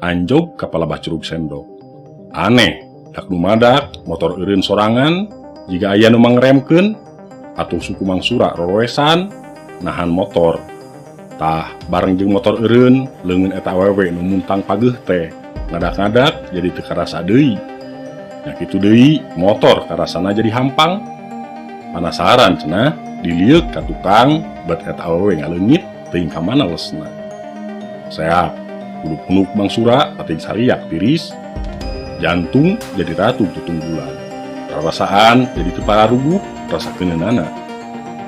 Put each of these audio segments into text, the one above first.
Anjog ka palebah Curug Sendok. Aneh, dak dumadak motor eureun sorangan jiga aya nu mangremkeun atuh suku Mangsura roroesan nahan motor. Tah bareng jeung motor eureun leungeun eta awewe nu muntang pageuh teh ngadak-ngadak jadi teu karasa deui. Nya kitu deui motor karasana jadi hampang. Panasaran cenah dilieuk ka tukang bet eta awewe ngaleungit teuing ka mana lesna. Seak punuk-punuk Mangsura pating sariak tiris. Jantung jadi ratu tutunggulan. Rarasaan jadi teu pararuguh rasa keuneunana.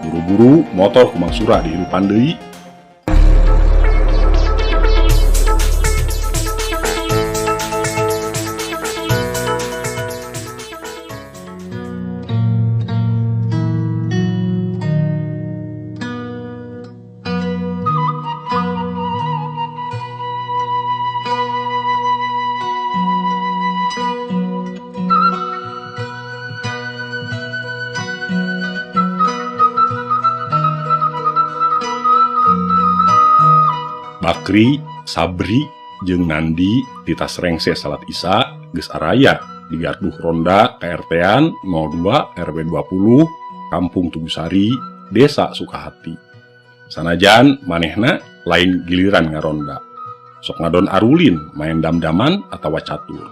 Buru-buru motor ku Mangsura dihirupan deui. Bakri, Sabri, jeung Nandi titas rengse salat Isya geus araya di garduh ronda KRT-an 02 RW 20 Kampung Tugusari, Desa Sukahati. Sanajan manehna lain giliran ngaronda. Sok ngadon arulin main dam-daman atawa catur.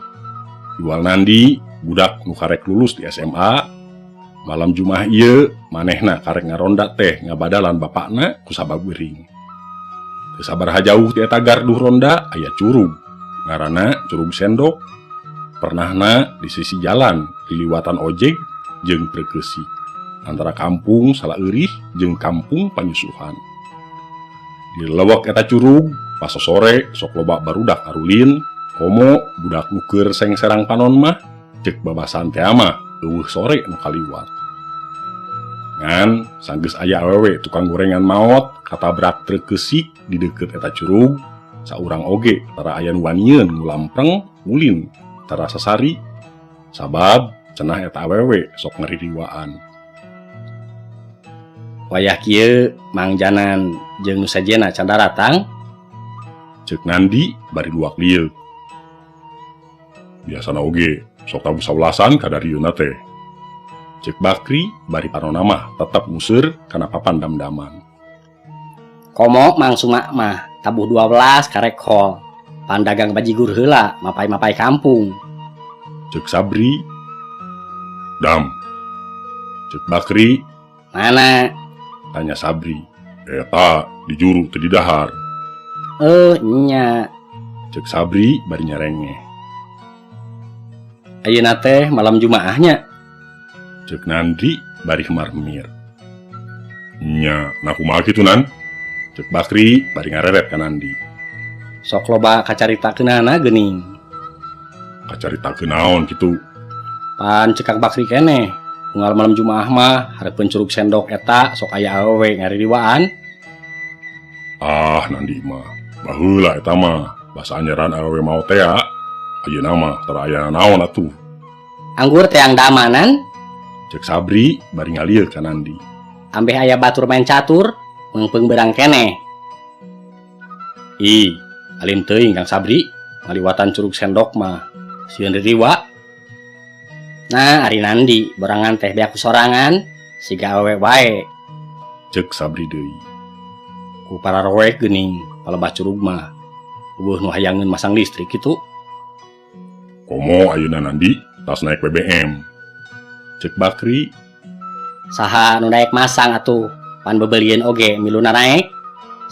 Jual Nandi budak nu karek lulus di SMA, malam Jumaah ieu manehna karek ngaronda teh ngabadalan bapakna ku sabab gering. Teu sabaraha jauh ti eta garduh ronda aya curug, ngaranna Curug Sendok. Pernahna di sisi jalan liliwatan ojek jeung truk keusik antara kampung Salaeurih jeung kampung Panyusuhan. Di lewek eta curug pas sore sok loba barudak arulin, komo budak nu keur sengserang panon mah ceuk babasan teh mah eueuh sore nu kaliwat. Ngan sanggeus aya awewe tukang gorengan maot katabrak truk keusik di deukeut eta curug, saurang oge tara aya nu wanieun ngulampreng ulin tara sasari sabab cenah eta awewe sok ngaririwaan. Wayah kieu Mang Janan jeung nu sejenna can daratang? Ceuk Nandi bari luak lieuk. Biasana oge sok tabuh saulasan kadarieuna teh. Ceuk Bakri bari panona mah tetep museur kana papan dam-daman. Komo Mang Suma mah tabuh 12 karek hol. Pandagang bajigur heula mapai-mapai kampung. Ceuk Sabri. Dam. Ceuk Bakri. Mana? Tanya Sabri. Eta di juru teu didahar. Nya. Ceuk Sabri bari nyarengeh. Ayeuna teh malam Jumaahnya. Ceuk Nandi bari hemar-hemir. Nya, nah kumaha kitu Nan? Ceuk Bakri bari ngareret ka Nandi. Sok loba kacaritakeunana geuning. Kacaritakeun naon kitu? Pan cekak Bakri keneh. Unggal malam Jumaah mah hareupeun Curug Sendok eta sok aya awewe ngaririwaan. Ah, Nandi mah. Baheula eta mah basa anyaran awewe maot tea. Ayeuna mah tara aya naon atuh. Anggur teang damanan? Ceuk Sabri bari ngalieuk ka Nandi. Ambeh aya batur main catur, meungpeung beurang keneh. Ih, alim teuing Kang Sabri, ngaliwatan Curug Sendok mah sieun ririwa. Nah, ari Nandi borangan teh beak sorangan, siga awewe wae. Ceuk Sabri deui. Ku pararoek geuning palebah curug mah. Eueuh nu hayangeun masang listrik kitu. Komo ayeuna Nandi tas naik BBM. Ceuk Bakri. Saha nu naik masang atuh, pan bebelieun oge miluna naek.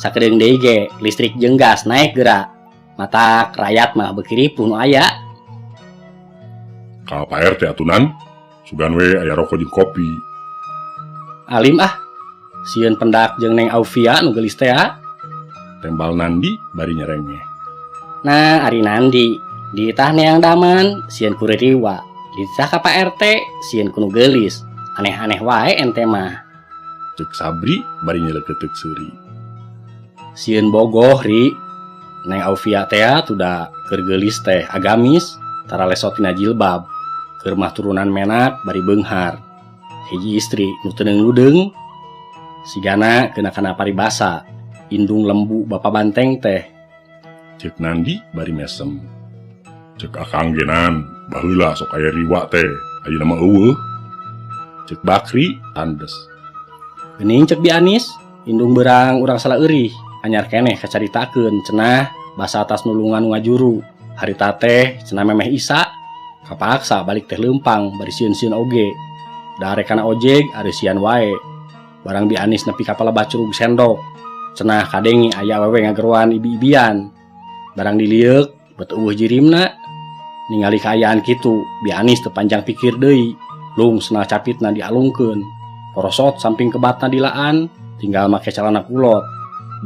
Sakedeung deui ge listrik jeung gas naik geura. Matak rakyat mah beuki ripuh nu aya. Ka Pak RT atuh Nan, sugan we aya rokok jeung kopi. Alim ah, sieun pendak jeung Neng Aufia nu geulis teh. Tembal Nandi bari nyerengeh. Nah, ari Nandi, ditah neang daman sieun ku ririwa. Ditah ka Pak RT sieun ku nu geulis. Aneh-aneh wae ente mah. Ceuk Sabri bari nyeleukeuteup seuri. Sieun bogoh ri. Neng Aufia teh tuda keur geulis teh agamis, tara lesot tina jilbab. Keur mah turunan menak bari beunghar. Hiji istri nu teu ludeung. Sigana kena kana paribasa, indung lembu bapa banteng teh. Cek Nandi bari mesem. Cek akang ge Nan, baheula sok aya riwa teh, ayeuna mah euweuh. Cek Bakri tandes. Geuning cek Bi Anis, indung beurang urang salah eurih, anyar keneh kacaritakeun cenah basa atas nulungan nu ngajuru. Harita teh cenah memeh Isa, kapaksa balik teh leumpang bari sieun-sieun oge. Da arek kana ojeg areusian wae. Barang Bi Anis nepi ka palebah Curug Sendok, cenah kadenge aya awewe ngageroan ibi-ibian. Barang dilieuk bet euweuh jirimna. Ningali kaayaan kitu, Bi Anis teu panjang pikir deui, lung sendal capitna dialungkeun. Porosot samping kebatna dilaan, tinggal make calana kulot.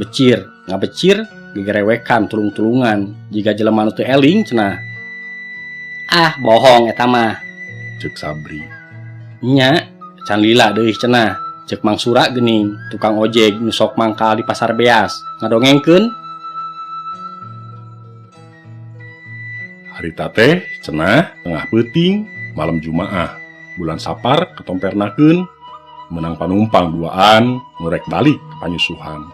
Becir, ngabecir, gegerewekan tulung-tulungan, jiga jelema nu teu eling cenah. Ah, bohong eta mah. Cek Sabri. Nya, can lila deui cenah. Cek Mang Sura geuning, tukang ojek nu sok mangkal di Pasar Beas, ngadongengkeun. Harita teh cenah tengah peuting malam Jumaah, bulan Sapar ketompernakeun, menang panumpang duaan nu rek balik ka panyusuhan.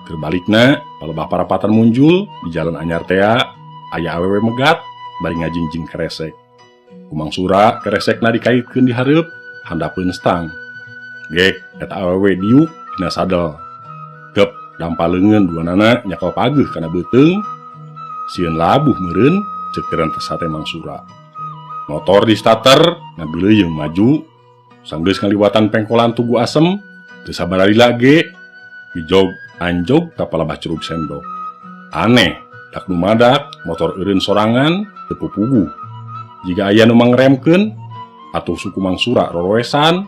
Keur balikna palebah parapatan munjul di jalan anyar tea aya awewe megat bari ngajingjing keresek. Ku Mang Sura keresekna dikaitkeun di hareup handapeun stang. Gek eta awewe diuk dina sadel. Gep dampa leungeun duanana nyakel pageuh kana beuteung. Sieun labuh meureun ceuk teh sate Mang Sura. Motor di starter ngageuleuyeng maju. Sanggeus ngaliwatan pengkolan Tugu Asem teu sabaralila ge bijog anjog ka palebah Curug Sendok. Aneh, dak dumadak motor eureun sorangan teu pupuguh. Jiga aya nu mangremkeun atuh suku Mang Sura roroesan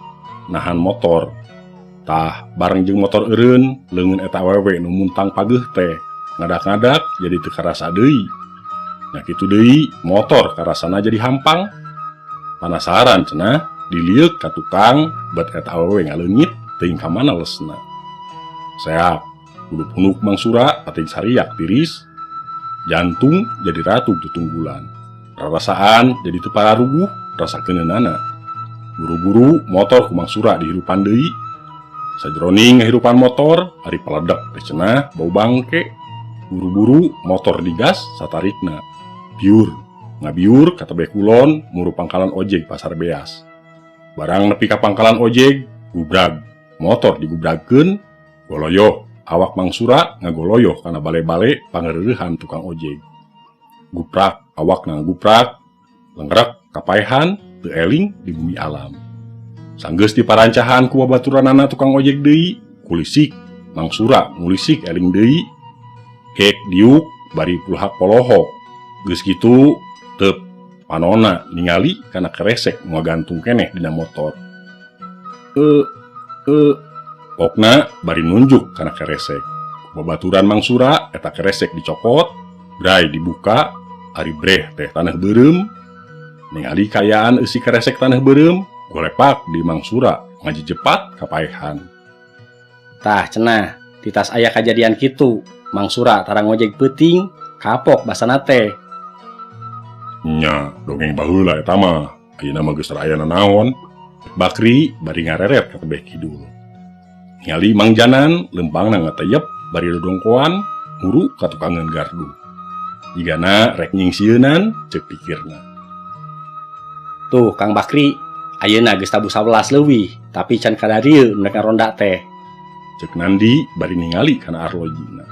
nahan motor. Tah bareng jeung motor eureun leungeun eta awewe nu muntang pageuh teh ngadak-ngadak jadi teu karasa deui. Nya kitu deui motor karasana jadi hampang. Panasaran cenah dilieuk ka tukang bet eta awewe ngaleungit teuing ka mana lesna. Seak bulu punuk Mang Sura pating sariak tiris. Jantung jadi ratu tutunggulan. Rarasaan jadi teu pararuguh rasa keuneunana. Buru-buru motor ku Mang Sura dihirupan deui. Sajroning ngahirupan motor ari peledak teh cenah bau bangke. Buru-buru motor digas satarikna. Biur, ngabiur ka tebeh kulon muru pangkalan ojek Pasar Beas. Barang nepi ka pangkalan ojek, gubrag. Motor digubragkeun, goloyoh. Awak Mang Sura ngagoloyoh kana bale-bale pangareurehan tukang ojek. Guprak, awakna ngaguprak, lengrek kapaehan teu eling di bumi alam. Sanggeus diparancahan ku babaturanana tukang ojek deui, kulisik, Mang Sura ngulisik eling deui. Gek diuk bari pulhak polohok. Geus kitu teup panona ningali kana keresek nu ngagantung keneh dina motor. Pokna bari nunjuk kana keresek. Ku babaturan Mang Sura eta keresek dicokot, bray dibuka, ari breh teh taneuh beureum. Ningali kaayaan eusi keresek taneuh beureum, golepak di Mang Sura ngajejepat kapaehan. Tah cenah, titas aya kajadian kitu, Mang Sura tara ngojek peuting, kapok basana teh. Nya, dongeng baheula eta mah, ayeuna mah geus teu aya nanaon. Bakri bari ngareret ka tebeh kidul. Ningali Mang Janan leumpangna ngateyep bari dodongkoan muru ka tukangeun gardu. Jigana rek nyingsieunan ceuk pikirna. Tuh Kang Bakri, ayeuna geus tabuh 11 leuwih, tapi can kadarieu nu rek ngaronda teh. Ceuk Nandi bari ningali kana arlojina.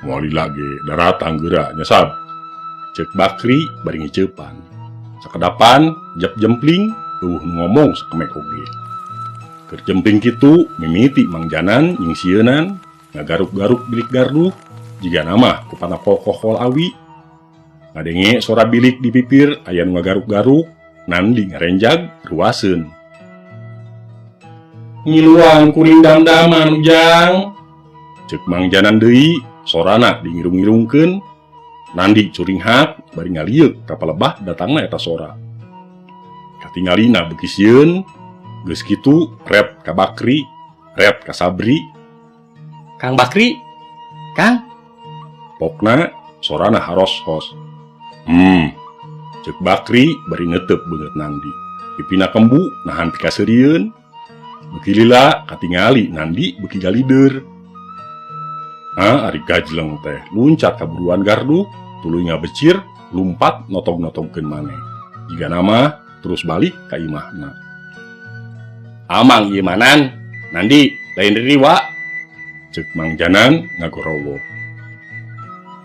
Moal lila ge daratang geura nya Sab. Ceuk Bakri bari ngiceupan. Sakedapan jep jempling eueuh nu ngomong sakemek oge. Keur jempling kitu mimiti Mang Janan nyingsieunan ngagaruk-garuk bilik garduh jigana mah ku panakokohol awi. Ngadenge sora bilik di pipir aya nu ngagaruk-garuk, Nandi ngarenjag ruaseun. Ngiluan kuring damdaman Ujang. Ceuk Mang Janan deui sorana dingirung-ngirungkeun. Nandi curinghak bari ngalieuk ka palebah datangna eta sora. Katingalina beuki sieun, geus kitu ret ka Bakri, ret ka Sabri. Kang Bakri, Kang. Pokna sorana haros-hos. Ceuk Bakri bari netep beungeut Nandi. Pipina kembu nahan pikaseurieun. Beuki lila katingali Nandi beuki galider. Ah, ari gajleng teh luncat kaburuan gardu, tuluy ngabecir, lumpat notog-notogkeun maneh. Jigana mah terus balik ka imahna. Amang ieu mah, Nan. Nandi, lain ririwa. Cek Mang Janan ngagorowok.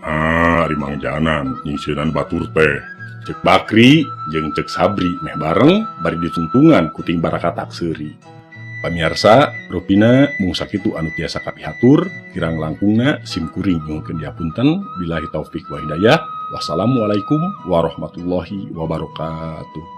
Ah, ari Mang Janan nyingsieunan batur teh. Cek Bakri jeung cek Sabri meh bareng bari ditungtungan ku ting barakatak seuri. Pamiarsa, rupina mung sakitu anu tiasa kapihatur, kirang langkungna sim kuring nyuhunkeun dihapunten, billahi taufik wa hidayah. Wassalamualaikum warahmatullahi wabarakatuh.